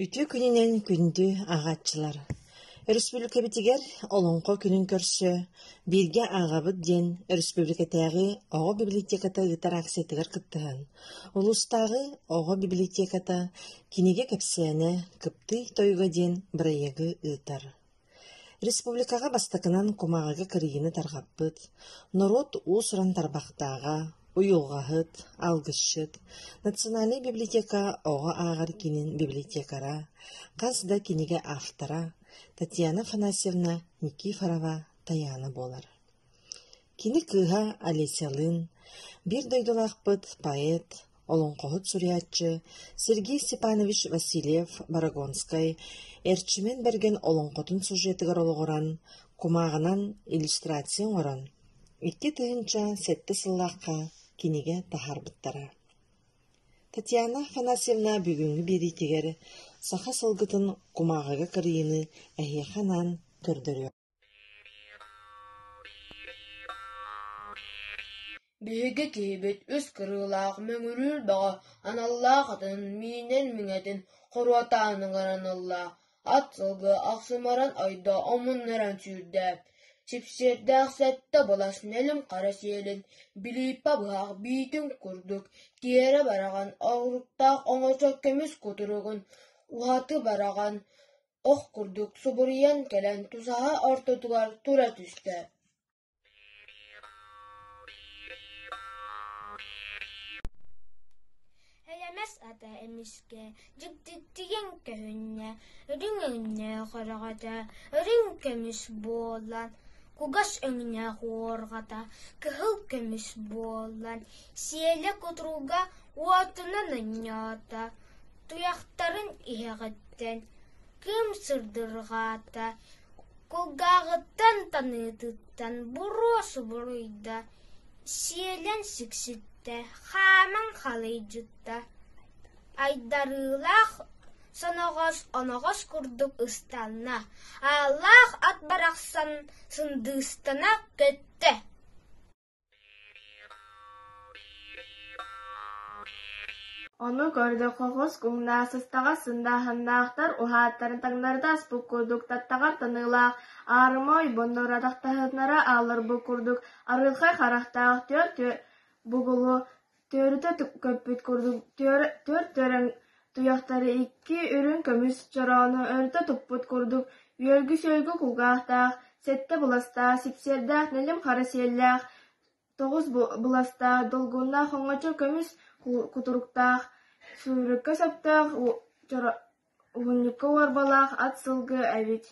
Үтүө күнүнэн күндү ааҕааччылар! Өрөспүүбүлүкэбитигэр Олоҥхо күнүн көрсө «Бииргэ ааҕабыт» диэн өрөспүүбүлүкэтээҕи оҕо библиотеката ыытар акциятыгар кыттыһан, улуустааҕы оҕо библиотеката «Кинигэ кэпсээнэ, кыптый тойуга» диэн бырайыагы ыытар. Республикаҕа бастакынан кумааҕыга кырыйыыны тарҕаппыт, норуот уус-уран тарбахтааҕа, уйулҕаһыт, алгысчыт, Национальнай библиотека оҕо ааҕар киинин библиотекара, хас да кинигэ автора Татьяна Афанасьевна Никифорова-Тайаана буолар. Кини кыыһа Олесялыын биир дойдулаахпыт поэт, олоҥхоһут суруйааччы Сергей Степанович Васильев-Борогонскай Эрчимэн Бэргэн олоҥхотун сюжетыгар олоҕуран, кумааҕынан иллюстрация оҥорон, 2007 сыллаахха кинигэ таһаарбыттара. Татьяна Афанасьевна бүгүҥҥү биэриитигэр саха сылгытын кумааҕыга кырыйыыны эһиэхэ анаан көрдөрүө Биһиги киһибит үс кырыылаах мөҥүрүүр бөҕө аналлаах атын миинэр миҥэтин хоруотаан ыҥыран ылла, ат сылгы ахсымыран ойдо омуннуран сүүрдэ, сипсиэрдээх сэттэ былас нэлим хара сиэлин билииппэ быһах биитин курдук тиэрэ бараҕан оҕуруктаах оҥочо көмүс кутуругун уһаты бараҕан ох курдук субуруйан кэлэн тусаһа ортотугар тура түстэ. Элэмэс ата эмискэ дьиктитийэн көһүннэ, үрүҥ өҥнөөх өрөҕөтө үрүҥ көмүс буолан, кугас өҥнөөх уорҕата кыһыл көмүс буолан, сиэлэ кутуруга уотунан онньоото, туйахтарын иһэҕиттэн кыым сырдырҕаата, кулгааҕыттан таныытыттан буруо субуруйда, сиэлэн сикситтэ, хааман халыйдьытта, айдарыылаах соноҕос оноҕос курдук ыстанна, ааллаах ат барахсан сындыыстана көттө. Ону көрдөххө, хос куҥнаах, сыстаҕас сындааһыннаахтар уһааттарын таҥнарыта аспыт курдук таттаҕар таныылаах, аарыма ойбоннор атахтаһыннара аалларбыт курдук арылхай харахтаах түөрт бугулу түөрүтэ көппүт курдук түөрт түөрэҥ туйахтары икки үрүҥ көмүс чороону өрүтэ туппут курдук үөлгү-сүөлгү кулгаахтаах, сэттэ быластаах, сипсиэрдээх нэлим хара сиэллээх, тоҕус быластаах, долгуннаах оҥочо көмүс кутуруктаах, сүүрүккэ сөптөөх уһунньукка уорбалаах ат сылгы эбит.